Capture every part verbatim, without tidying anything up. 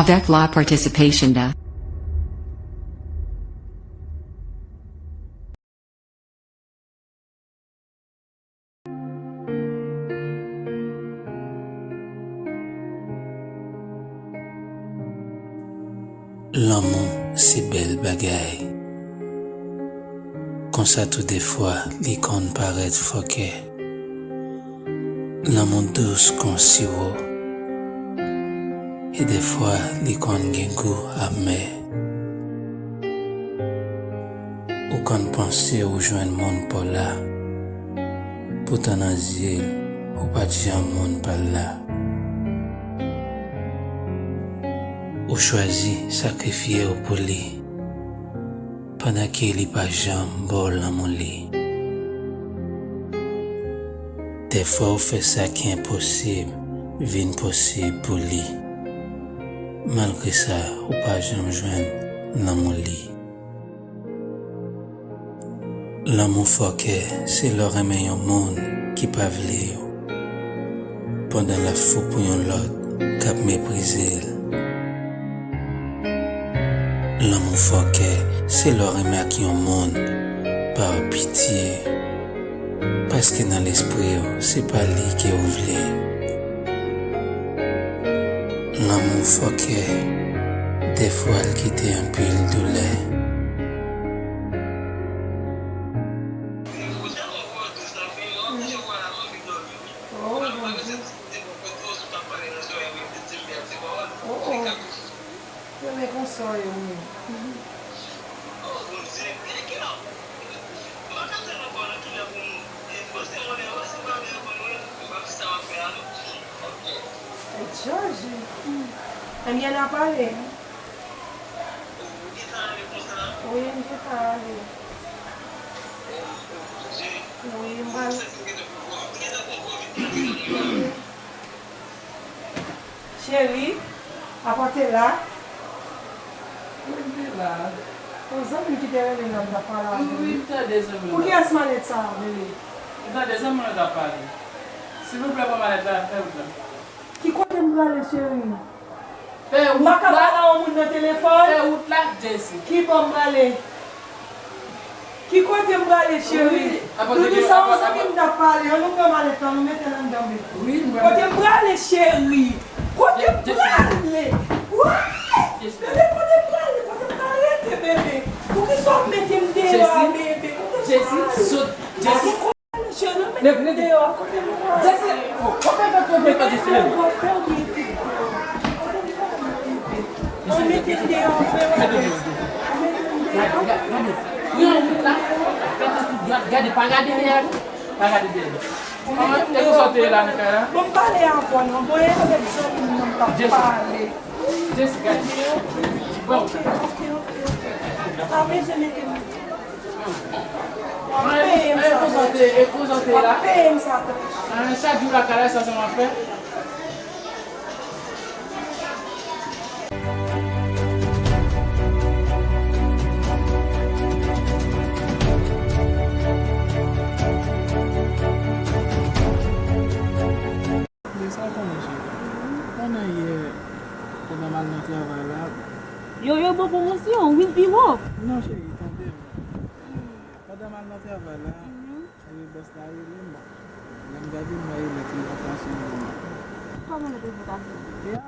Avec la participation de Lanmou se bèl bagay. Konsa tou defwa li konn parèt fòkè. Lanmou dous kon siwo. E defwa li konn gen gou amè. Ou konn panse ou jwenn moun pa w la. Poutan nan zye l, ou pa t janm moun pa l la. Ou chwazi sakrifye w pou li, pandan ke li pa janm ba w lanmou li. Dèfwa ou fè sa ki enposib vin posib pou li, malgre sa ou pa janm jwenn lanmou li. Lanmou fòkè se lè w renmen yon moun ki pa vle w, pandan l ap fou pou yon lòt k ap meprize l. Lanmou fòkè se lè w renmen ak yon moun pa pitye, paske nan lespri w se pa li ke w vle. Lanmou fòkè, dèfwa l kite anpil doulè. Yo men konsa yo ye. Ay Jezi. Ebyen n a pale. Wi, m gentan ale. Wi, m pral. Cheri, apa w te la? Wi, m te la. Yon zanmi m ki te rele m la, m t ap pale avè l. Wi, wi, m tande zanmi w la. Pou kiyès malèt sa a? Wi, wi. M tande zanmi w la t ap pale. Silvouplè, pran malèt la, fè wout la. Ki kote m prale, cheri? Fè wout la. M pa ka pale a yon moun nan telefòn? Fè wout la, Jesse. Ki bò m prale? Ki kote m prale, cheri? Doudou, sa yon zanmi m t ap pale. Ann nou pran malèt lan, nou mete l anndan, bebe. Kote m prale, cheri? Kote m prale? Woy! Bebe, kote m prale? Kote m prale rete, bebe? Poukisa w mete m deyò a, bebe? Kote m prale? Kote m prale, cheri? Ann mete m deyò a, kote m prale? Jesse, oh, w ap fè fè fè fè Jesse menm. Bebe, w ap fè w mete deyò a. Kote m prale, bebe? Ann mete m deyò, frè. Ann mete m deyò. Gade, gade, gade. Pran wout la. Fè tout dwat. Gade, pa gade dèyè. Pa gade dèyè. Ann mete m deyò, frè. Bon, m pale avè w non. Bon, e avèk zanmi m nan m t ap pale. Jesse, gade. Bon. Ok, ok, ok, ok. Pa bezwen mete m. W ap peye m sa, tande. W ap peye m sa, tande. Chak jou lakay la, sa se w ap fè. Lè sa w konnen, cheri. Ou konnen yè, pandan m al nan travay la. Yo, yo ban pwomosyon, wi, pi wo. Non, cheri, tande m. Pandan m al nan travay la, e bòs la rele m. Lè m gade, m wè e lèt revokasyon li. Kòman lèt revokasyon? Ya,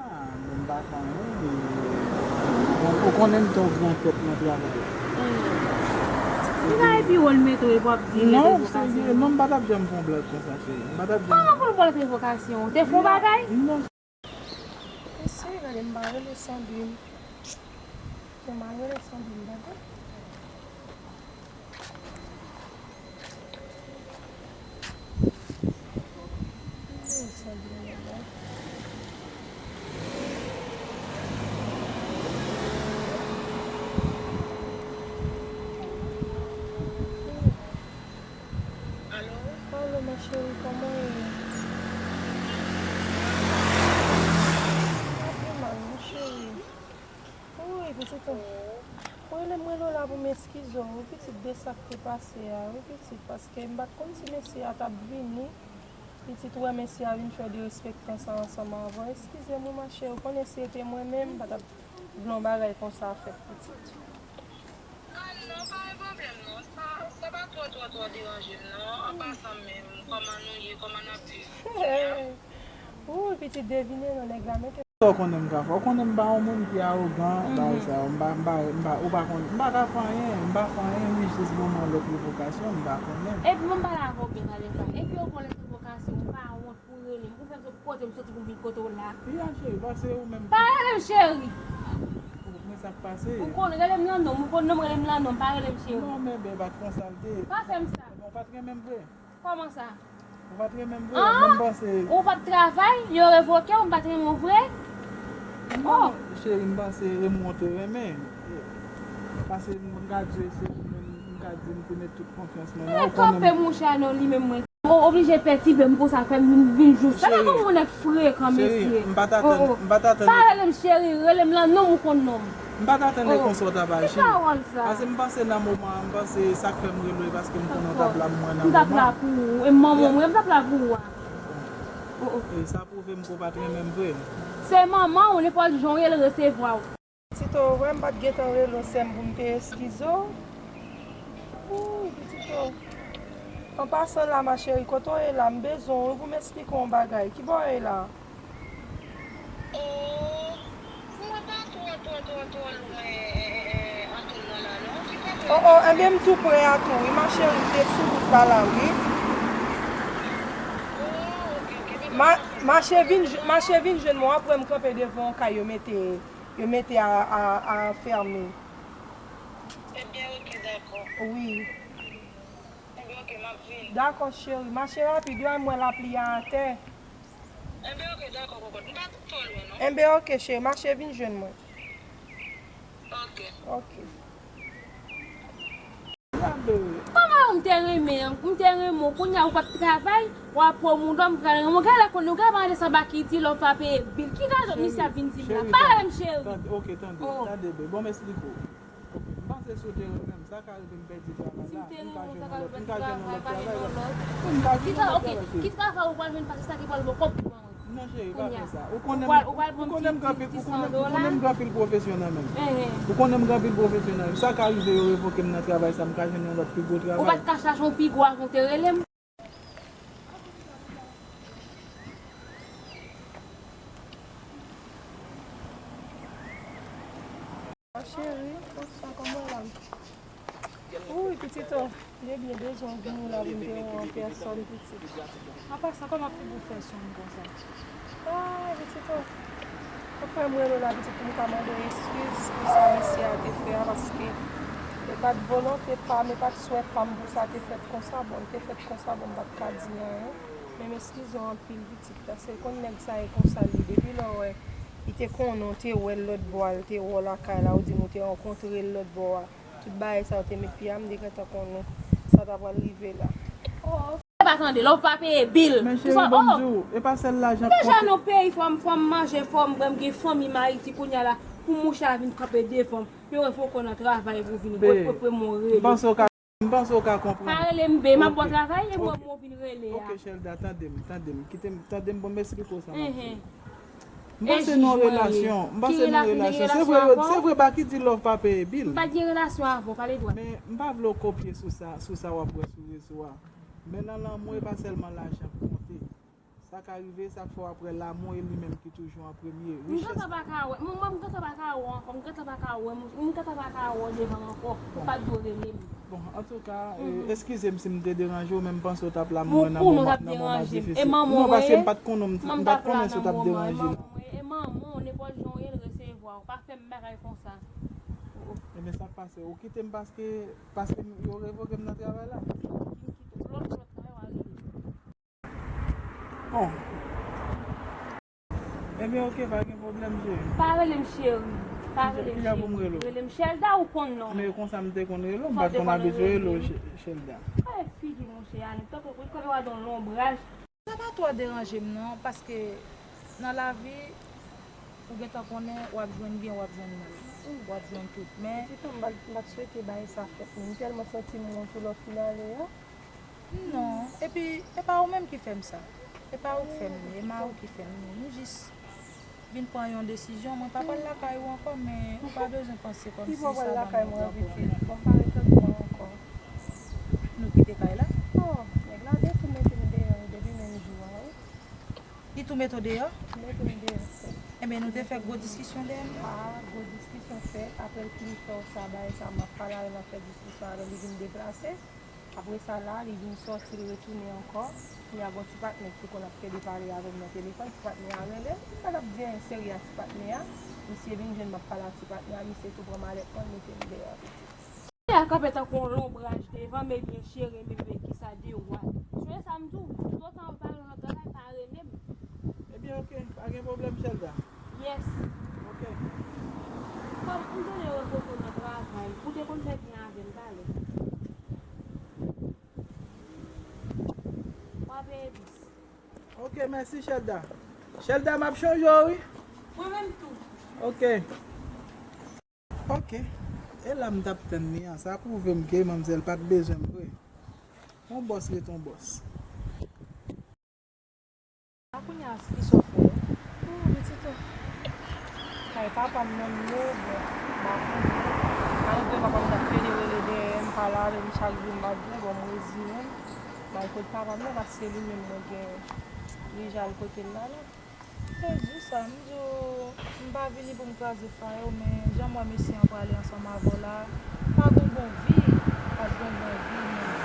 bon, m pa konn, wi. Bon, ou konnen m te yon gran tèt nan travay. Li nan epi wo l mete w epi w ap di lèt revokasyon. Non, serye, non, m pa t ap janm fè yon blag konsa, cheri. M pa t ap janm. Kòman pou l pran lèt revokasyon? Ou te fè yon bagay? Non. Mesye, gade m pa rele Sandrine. Fè m al rele Sandrine, tande. Rele Sandrine, non. Alo? Alo, ma chérie, kòman ou ye? Pa gen mal, ma chérie. Wi, pitit, ou rele m, rele w la pou m eskize w, wi, pitit, de sa k te pase a, wi, pitit, paske m pa t konn si mesye a t ap vini. Pitit, ou wè mesye a vin fè derespektan sa ansanm avè w. Eskize m wi, ma cheri, ou konnen si se te mwen menm, m pa t ap vle yon bagay konsa fèt, pitit. Ah non, pa gen pwoblèm non. Sa, sa pa twò, twò, twò deranje m non. An pasan menm, kòman nou ye, kòman n ap viv kounye a? Wi, pitit, devine non, nèg la mete. Sa w konnen m ka fè? Ou konnen m pa yon moun ki awogan, bagay sa yo. M pa, m pa, m pa, ou pa konnen. M pa ka fè anyen, m pa fè anyen, wi, jis ban mwen lòt revokasyon, m pa konnen. Epi mwen pale avè w byen talè sa. Epi yo ba w lòt revokasyon, ou pa wont pou rele m, pou fè m sot kote m soti pou m vin kote w la. Wi, a cheri, pase ou menm. Pa rele m cheri. Ou konn sa k pase. Ou konn rele m nan non m, ou konn non m, rele m nan non m, pa rele m cheri. Non, men bebe, pa t konsa l te ye. Pa fè m sa. Ou pa t renmen m vre. Kòman sa? Ou pa t renmen m vre, ah! Menm panse. Ou p ap travay, yo revoke w, m pa t renmen w vre? Non, oh! Cheri, m panse renmen w te renmen. Paske m gade w, se ou menm, m ka di m te met tout konfyans mwen nan ou, konnen m. Kanpe monchè non, li menm mwen. Ou oblije pètibe m konsa, fè m vin, vin jou. Gade kòman yon nèg frekan, mesye. Cheri, m pa t atann, oh, oh, m pa t atann. Pa rele m cheri, rele m lan non m, ou konn non m. M pa t atann e konsa w t ap aji. Ki pawòl sa? Paske m panse nan moman an, m panse sa k fè m rele w, e paske m konnen w t ap la pou mwen nan moman. M t ap la pou ou, e manman mwen, m t ap la pou ou a. Oh, oh. E sa pwouve m ke w pa t renmen m vre. Se manman w, nenpòt jan w ye, l resevwa w. Tito, w wè m pa t gentan rele w, sè m, pou m te eskize w. Ooh, Tito. An pasan la, ma chérie, kote w ye la? M bezwen w wi pou m esplike w yon bagay. Kibò w ye la? Oh, mwen pa twò, twò, twò, twò lwen, eh, eh, eh, Antonio la, non. Ki kote w ye? Oh, oh, enben, m tou pre a tou, wi, ma chérie, m te sou wout la, la, wi. Oh, ok, ok, pa gen pwoblèm. Ma-, mache vin, mache vin jwenn mwen, w ap wè m kanpe devan yon kay yo mete, yo mete a, a, a fèmen. Ebyen, ok, dakò. Wi. Ebyen, ok, m ap vini. Dakò, cheri. Mache rapid, wi, m wè lapli a atè. Enben, ok, dakò, kokot. M pa twò lwen, non. Enben, ok, cheri. Mache vin jwenn mwen. Ok. Ok. Kòman m te renmen, m te renmen w, kounye a ou p ap travay, w ap pran moun dòm, pral renmen w. Gade kounye a, ou gade madan sa ba ki di lè w pa peye bil. Ki gadon misye ap vin di m la? Pa rele m cheri. Tande, ok, tande, tande, bebe. Bon, m esplike w. Ok, m panse si w te renmen m, sa ka rive m pèdi travay la, m ka jwenn yon lòt, m ka jwenn yon lòt travay la. Wi, m ka jwenn yon lòt travay, cheri. Ki travay ou pral jwenn pase sa ki pral bon kòb pou mwen? Non, cheri, pa fè sa. Ou konnen m, ou konnen m gen anpil, ou konnen, ou konnen m gen anpil pwofesyon nan men m. Ou konnen m gen anpil pwofesyon nan men m. Sa ka rive yo revoke m nan travay sa, m ka jwenn yon lòt pi gwo travay. Ou pa t ka chache yon pi gwo avan w te rele m? Ma chérie, bonswa, kòman w la? Wi, pitit o, m te byen bezwen w vini la pou m te wè w an pèsòn, pitit. An pasan, kòman pou w fè sonn konsa? Ah, pitit o, ou fè m rele w la, pitit, pou m ka mande w eskiz pou sa mesye a te fè a, paske e pa t volonte pa m, e pa t swè pa m pou sa te fèt konsa, bon, l te fèt konsa, bon, m pa t ka di anyen. Men m eskize w anpil, pitit, paske konn nèg sa e konsa l ye. Depi lè w wè, li te konnen w te wè l lòt bò a, l te wè w lakay la, ou di m ou te rankontre l lòt bò a. Tout bagay sa yo te met pye a, m te gentan konnen sa ta pral rive la. Oh, se pa tande, lè w pa peye bil. Men cheri, ban m di w, e pa sèl lajan k konte. M deja nan peyi, fò m, fò m manje, fò m bwè, m gen fanmi m Ayiti kounye a la, pou mouche a vin kanpe devan m, yo revoke w nan travay pou vin reproche m yon rele. M panse w ka, m panse w ka konprann. Pa rele m, bebe, m ap ba w travay, e mwen, mwen vin rele a. Ok, Shelda, tande m, tande m, kite m, tande m, bon, m esplike w sa m ap di w. M panse nan yon relasyon, m panse nan yon relasyon. Se vre, se vre, ba ki di love pa peye bil. M pa t gen relasyon avan, pale dwat. Men m pa vle w kopye sou sa, sou sa w ap wè sou rezo a. Men nan lanmou, e pa sèlman lajan k konte. Sa ka rive, sa k fè w ap wè lanmou e li menm ki toujou an premye. M gentan pa ka wè, mwen, mwen, m gentan pa ka wè w ankò, m gentan pa ka wè, m gentan pa ka wè w devan m ankò, ou pa t dwe rele m. Bon, antouka, e, eskize m si m te deranje w, men m panse w t ap la pou mwen nan moman, nan moman difisil. Non, paske m pa t konnen, m pa t konnen si w t ap deranje m. E manman w, nenpòt jan w ye, l resevwa w. Pa fè m bagay konsa. Ebyen, sa k pase? Ou kite m paske, paske yo revoke m nan travay la? M kite w. Lòt, lòt travay, w a rele m. Bon. Ebyen, ok, pa gen pwoblèm, cheri. Pa rele m cheri. Pa rele m cheri. Kilè pou m rele w? Rele m Shelda, ou konn non m. Men konsa m te konn rele w, m pa t konn abitye rele w She-, Shelda. Ay, figi monchè, ale, tankou w konn wè yon lonbraj. Sa pa twò deranje m non, paske nan lavi, ou gentan konnen w ap jwenn byen, w ap jwenn mal. W ap jwenn tout, men. Pitit o, m pa t, m pa t swete bagay sa fèt non. M tèlman santi m wont tou lè w fin ale a. Non, epi, e pa ou menm ki fè m sa. Se pa ou k fè m li, e mari w ki fè m li. Nou jis vin pran yon desizyon. Mwen pa pral lakay ou ankò, men ou pa bezwen panse kòmsi sa ban m yon gran pwoblèm. Bon, m pa ret lòt bò ankò. Nou kite kay la? Oh, nèg la te tou mete m deyò wi, depi menm jou a wi. Li tou mete w deyò? Li mete m deyò sèl. Ebyen, nou te fè gwo diskisyon dèyè m nan? Ah, gwo diskisyon fèt. Apre l fin fè w sa, bagay sa, m ap pale avè l, m ap fè diskisyon avè l, li vin deplase. Apre sa la, li vin sòti, li retounen ankò. Kounye a, gon ti patnè ki konn ap plede pale avè m nan telefòn, ti patnè a rele m. M pa t ap di anyen serye a ti patnè a. Misye vin jwenn m ap pale a ti patnè a, misye tou pran malèt mwen, l mete m deyò. Kounye a, kanpe tankou yon lonbraj devan m, ebyen, cheri, men, men, kisa de wa. Sonje sa m di w, toutotan w pa rantre kay, pa rele m. Ebyen, oke, pa gen pwoblèm, Shelda. Yes. Oke. Kòm m te repoze w nan travay, ou te konn fè byen avè m talè. W a peye bis. Oke, mèsi, Shelda. Shelda, m ap chonje w, wi. Mwen menm tou. Oke. Oke. E la m t ap tann li an. Sa pwouve m ke manmzèl pa t bezwen m vre. Yon bòs ret yon bòs. A kounye a, kisa w fè? Ou, pitit ou. Kay papa m nan m ye, bon, m pa konnen. Malgre papa m t ap fenere rele dèyè m, pale avè m chak jou, m pa t vle, bon, m reziyen m. M al kot papa m nan, paske li menm mwen gen deja l kote l la la. Mwen di w sa, m di w, m pa vini pou m kraze fayè w, men jan m wè mesye an prale ansanm avè w la, pa gen bon vi, pa gen bon vi menm.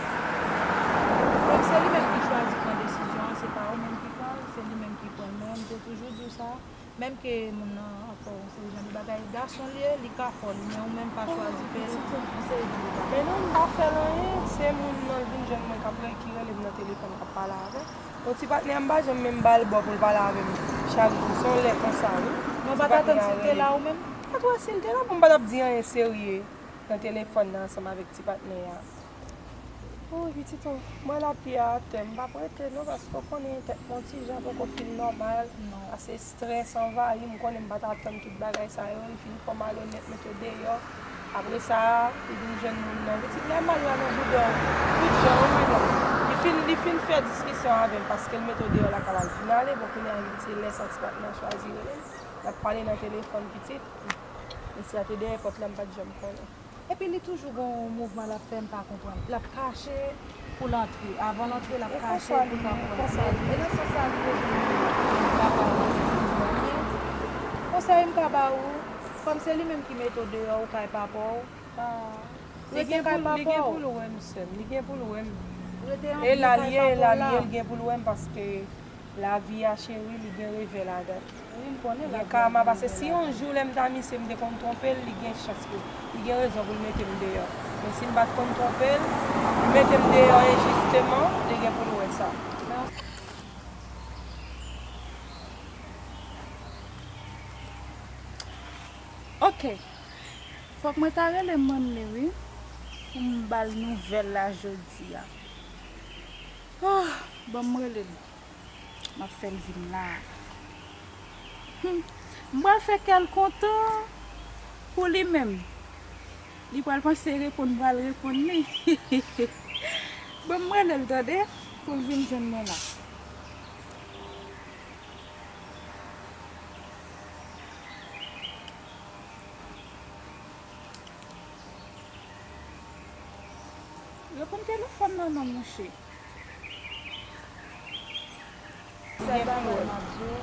Menm se li menm ki chwazi pran desizyon an, se pa ou menm ki pran l, se li menm ki pran l. Men m te toujou di w sa, menm ke moun nan ap fè w yon seri jan de bagay, gason l ye, li ka fè w li, men ou menm pa chwazi fè l yon seri jan de bagay. Men non, m pa fè l anyen, se moun nan vin jwenn mwen k ap rele, ki rele m nan telefòn, k ap pale avè m. Bon, ti patnè a m pa janm menm ba l bò pou l pale avè m chak jou. Se yon lè konsa, wi. Men w pa t atann si l te la ou menm? Pa t wè si l te la, bon, m pa t ap di anyen serye nan telefòn nan ansanm avèk ti patnè a. Wi, pitit, mwen lapyè atè, m p ap rete non, paske w konnen tèt mwen yon ti jan poko fin nòmal. Non. Ase estrès anvayi m, konnen m pa t atann tout bagay sa yo, li fin fè w malonèt, mete w deyò. Apre sa, li vin jwenn moun nan. Pitit, lè mal la nan bouda w, tout jan, wi, madanm. Li fin, li fin fè diskisyon avè m paske l mete w deyò lakay la, l fin ale. Bon, kounye a, se lè sa ti patnè a chwazi rele m. L ap pale nan telefòn, pitit. Mesye a te dèyè pòt la, m pa t janm konnen. Epi li toujou gon mouvman l ap fè, m pa konprann. L ap kache pou l antre. Avan l antre, l ap kache pou l ka pran. E nan sans sa li ye, m pa ba ou konsèy m ka ba ou, kòm se li menm ki mete w deyò, ou kay papa w. Rete kay papa w. Li gen pou l wè m, sè m. Li gen pou l wè m. E la l ye, e la l ye, l gen pou l wè m paske lavi a, cheri, li gen revè ladan l. Wi, m konnen lavi a gen revè ladan l. Gen kama, paske si yon jou lè m ta misye m te konn twonpe l, li gen chans pou, li gen rezon pou l mete m deyò. Men si m pa t konn twonpe l, li mete m deyò enjisteman, li gen pou l wè sa. Oke. Fòk mwen ta rele manmi wi, pou m ba l nouvèl la jodi a. Oh, ban m rele l. M ap fè l vin la. Hmm. M pral fè kè l kontan pou li menm. Li pral panse reponn m pral reponn li. Ban m rele l tande, pou l vin jwenn mwen la. Reponn telefòn nan non, monchè. Sèl bagay m ap di w,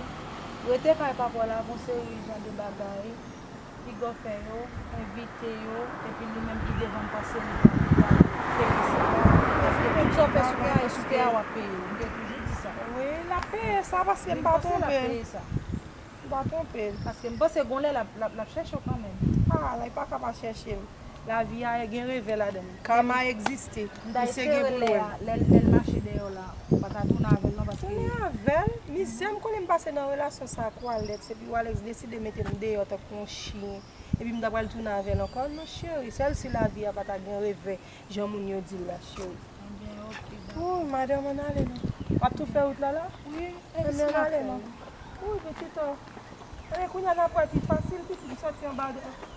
rete kay papa w la, gon seri jan de bagay, piga w fè yo, envite yo, epi li menm ki devan m pase li pral peye sa. Paske tout sa w fè sou tè a, e sou tè a w ap peye. M te toujou di sa. Wi, l ap peye sa paske m pa twonpe l. M pa twonpe l. Paske m panse gon lè l ap, l ap, l ap chèche w kanmenm. Ah, li pa ka pa chèche m. Lavi a gen revè ladan l. Kama egziste. Misye gen pou l wè m. Lè, lè l mache dèyè w la, ou pa ta tounen avè l non, paske. Tounen avè l? Mizè m konnen m pase nan relasyon sa ak Walex, epi Walex deside mete m deyò tankou yon chen. Epi m ta pral tounen avè l ankò? Non, cheri, sèl si lavi a pa ta gen revè. Jan moun yo di l la, cheri. Ebyen, oke, dakò. Wi, madanm, ann ale non. W ap tou fè wout la la? Wi, ann ale non. Wi, pitit o. Ann, kounye a n ap wè pi fasil, pitit, m soti anba.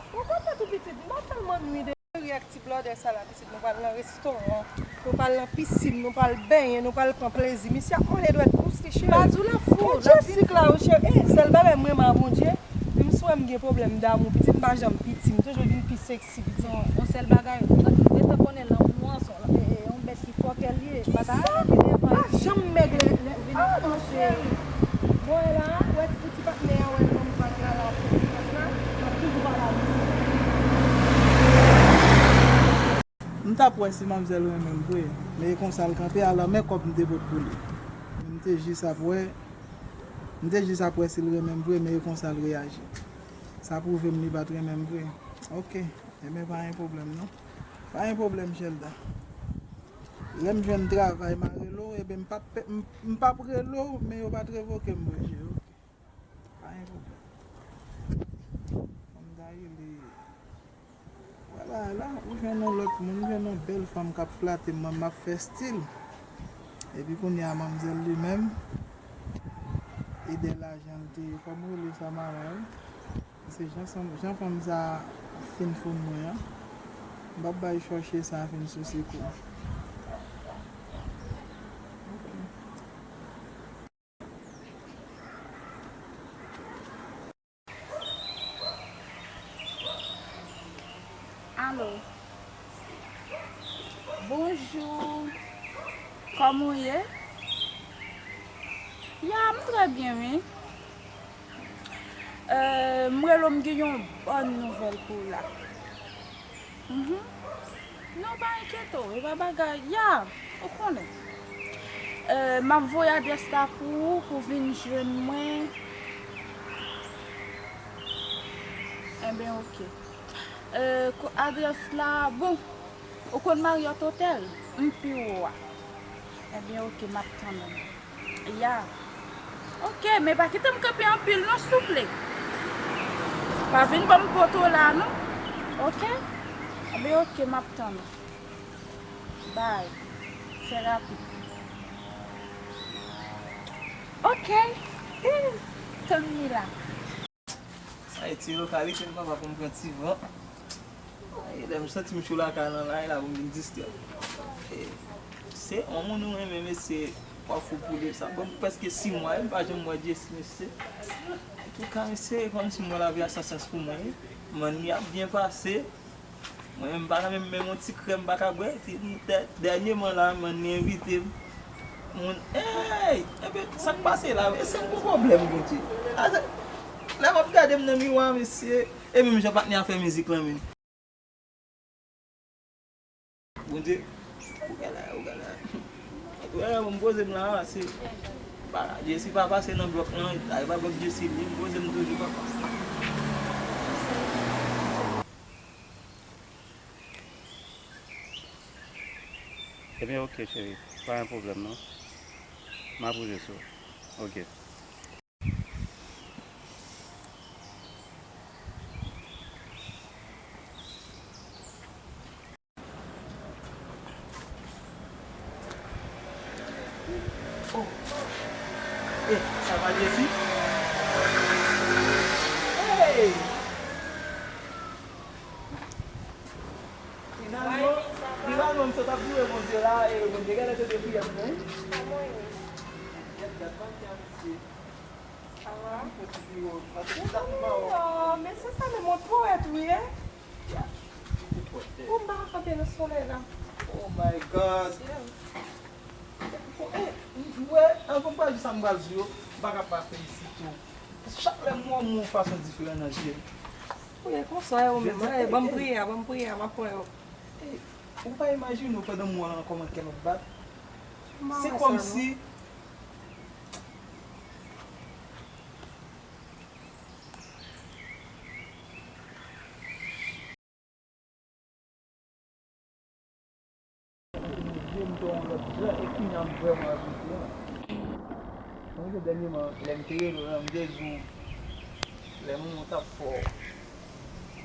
Ou kontan tou, pitit? M pa tèlman nwi de. Ak ti blòdè sa la, pitit, nou pral nan restoran, nou pral nan pisin, nou pral benyen, nou pral pran plezi. Misye ap mande dwèt bous li, cheri. Pa di w l ap fou, l ap vin fou. Jessie la, wi, cheri. Eh, sèl bagay m renmen a Bondye, depi m sou wè m gen pwoblèm damou, pitit, m pa janm piti, m toujou vin pi seksi, pitit. Non, yon sèl bagay, ou gentan konnen lanmou an se yon, eh, eh, yon bèt ki fòkè l ye. Pa ta ale pi devan. Pa janm mèg lè, lè, ah, non, cheri. Bon, e la, ou wè ti patnè a, wè, nan mwen pa t la, la, konfidans la, m ap toujou pale avè w. M t ap wè si manmzèl renmen m vre, men e konsa l kanpe, alò men kòb m te pot pou li. Men m te jis ap wè, m te jis ap wè si l renmen m vre, men e konsa l reyaji. Sa pwouve m li pa t renmen m vre. Oke, ebyen pa gen pwoblèm non. Pa gen pwoblèm, Chelda. Lè m jwenn travay, m a rele w, ebyen m p ap, m, m p ap rele w, men yo pa t revoke m, Bondye, oke. Pa gen pwoblèm. Fò m ta rele. Vwala, la, ou jwenn yon lòt moun, ou jwenn yon bèl fanm k ap flate m, mwen m ap fè stil. Epi kounye a, manmzèl li menm, e de lajan l te ye. Fò m rele Samara, wi. Se jan, jan fanm sa fin fout mwen an. M p ap bay chòche sa fin souse kou. Alo. Bonjou. Kòman w ye? Ya, m trè byen, wi. Euh, m rele w, m gen yon bòn nouvèl pou w la. Mhm. Non, pa enkyete w, e pa bagay, ya, ou konnen. Euh, m ap voye adrès la pou ou, pou w vin jwenn mwen. Enben, oke. Euh, ko-, adrès la, bon, ou konn Marriott Hotel? M pi wo a. Enben, oke, m ap tann ou. Ya. Oke, men pa kite m kanpe anpil non, souple. Pa vin ban m poto la non. Oke? Enben, oke, m ap tann ou. Bye. Fè rapid. Oke. Ih, tann li la. Ayiti, lokalite m, papa, pou m pran ti van. Ay, lè m santi m cho lakay lan la, e la pou m vin distrè m. E, se yon moun ou renmen, mesye, w ap fou pou li. Sa ban m prèske sis mwa, e m pa janm wè Jessie, mesye. Antouka, mesye, e kòmsi m wè lavi a san sans pou mwen, wi. Manmi ap byen pase. Mwen menm, m pa ka menm, menm yon ti krèm m pa ka bwè. Ti, dè-, dènyèman la, manmi envite m. Moun, ey! Enben, sa k pase la? Mesye, m gon pwoblèm, Bondye. A, se, lè m ap gade m nan miwa, mesye, e menm jan patnè a fè mizik lan menm. Bondye, ou gade la, ou gade la. Ou gade la, m poze m la, se, pa, Jessie pa pase nan blòk lan, e pa blòk Jessie li, m poze m toujou, papa. Ebyen, oke, cheri. Pa gen pwoblèm, non. M ap rive sou ou. Oke. Oh. Eh, sa pa Jessie? Hey! Finalman, finalman, m sot ap joure Bondye la, e Bondye genlè tande priyè m nan, wi. Gad, gad, gad, gad, mesye. Sa va? Mesye sa menm yon powèt, wi, e? Ou m pa ka kanpe nan solèy la. Oh my God. Syèl. Eh, m wè, anvan m pral di sa m pral di yo, m pa ka pa felisite w. Chak lè m wè w, m wè yon fason diferan nan je m. Ou ye konsa, e ou menm, e, ban m priye a, ban m priye a, m ap pran yo. Eh, ou pa imajine w pandan m wè w la nan kòman kè m ap bat. Se kòmsi je m te yon lòt jan, e kounye a m vrèman regrete, hein. Mwen, se dènyèman, lè m te rele w lan, m te di w, lè moun t ap fè w,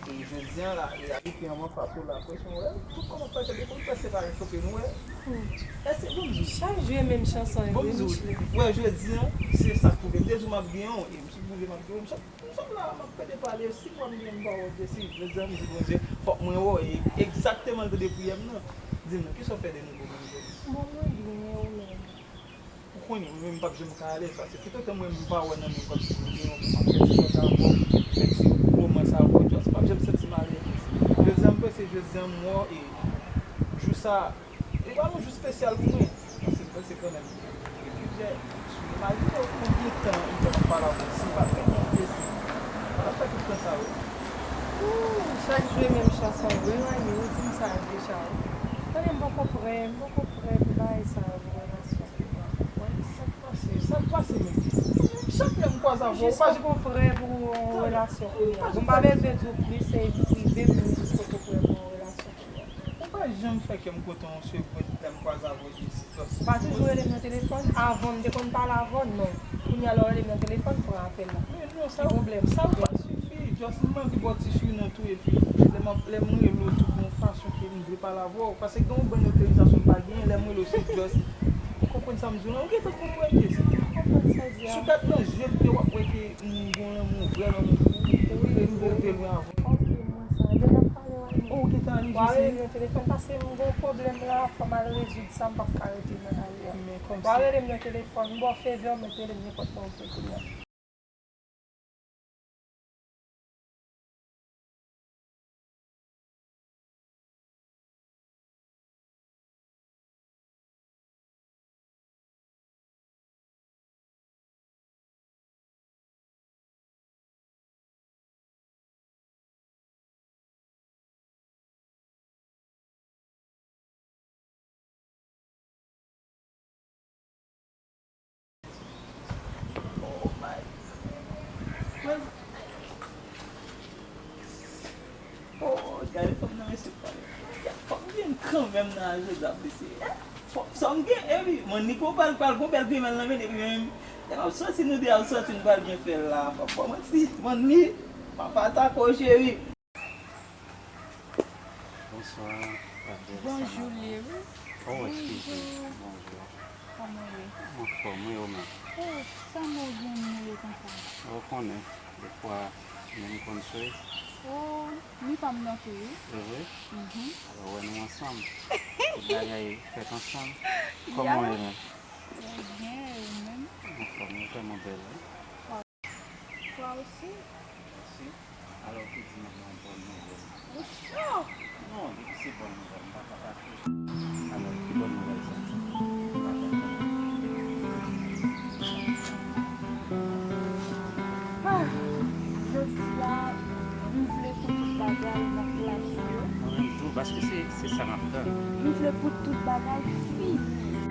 E jodi a la, e avèk yon mwen fato la, presyon, wè, tout kòman fè, se depi nou fè separe choke nou, wè. Èske, bon, m di w, chak jou e menm chanson, bon, m di w, Michelet. Wè, jodi a, se sa k pwouve. M te di w m ap gen yon, e m sipouze m ap gen yon, m sot, m sot la, m ap pede pale, si mwen m gen m pa wè Jesi, jodi a, m di Bondye, fòk mwen wè w, e egzakteman l tande priyè m nan. Di m non, kisa w fè de nouvo menm jodi? Bon, mwen byen, e ou menm? Ou konnen, mwen menm m p ap janm ka alèz, paske toutotan mwen m pa wè nan men kòmsi m gen yon pou m ap fè ti sòt avè w, fè ti womans avè w, just m p ap janm santi m alèz. Jodi a m panse, jodi a m wè w, e jou sa, e pa yon jou espesyal pou mwen, paske m panse kanmenm, gen plizyè, imajine w konbyen tan m fè m ap pale avè w, si m pa t gen yon blesi, m pa t ap fè tout tan sa yo. Ooh, chak jou e menm chanson, vre, Rani, ou di m sa deja, wi. Tande, m poko prè, m poko prè pou bagay sa yo, pou relasyon. Wè, sa k pase, sa k pase menm? Chak lè m kwaze avè w, ou pa janm prè pou yon relasyon kounye a. Bon, m pa bezwen di w plis, se prive m di w poko prè pou yon relasyon kounye a. Ou pa janm fè kè m kontan yon segond lè m kwaze avè w isit. Ou pa toujou rele m nan telefòn? Avan, m te konn pale avè w, non. Kounye a, lè w rele m nan telefòn, pran apèl la. Men non, sa, ki pwoblèm? Sa pa sifi. Just m anvi ba w ti swiv nan tou, epi lè m ap, lè m rele w tou, gon fason ke m vle pale avè w, paske gen yon bann otorizasyon m pa genyen, lè m rele w, se just, ou konprann sa m di w la? Ou gentan konprann ke si w gad nan je m, w ap wè ke m gon lanmou, vrè lanmou pou ou, m vle, m vle rive lwen avè w. Ou gentan al isit? Wa rele m nan telefòn, paske m gon pwoblèm la, fò m al rezoud sa, m p ap ka rete nan lari a. Men kòmsi. Wa rele m nan telefòn, m ba w favè, men rele m nenpòt lè w vle kounye a. Oh my God. Oh, gade fanm nan, mesye, fanm nan. Fòk m jwenn kanmenm nan ajanda, mesye. Fòk sa m gen, epi, man, Niko pral, pral gon bèl grimèl nan, men, epi menm, lè m ap sòti, nou de ap sòti, nou pral byen fè l la. Fòk pa manti, man, li, papa tako, cheri. Bonswa, Adèl. Bonjou, Léry. Oh, eskize. Bonjou. Bonjou. Kòman w ye? Anfòm, wi, ou menm? Oh, sa nou gen nou ye konsa? Ou konnen, defwa, menm konn swe. Oh, mi pa m nan tou, wi. Se vre? Mhm. Alò, wè nou ansanm. Tout bagay fèt ansanm. Kòman w ye menm? Trè byen, e ou menm? Anfòm, ou vrèman bèl, wi. Toi aussi? Mèsi. Alò, ou te di m ap gen yon bòn nouvèl. Ou cho! Non, depi se bòn nouvèl, m pa ka pa cho. Alò, ki bòn nouvèl sa? Ah, jodi a, m vle pou tout bagay nan plas yo. Mwen menm tou, paske se, se sa m ap tann. M vle pou tout bagay fini.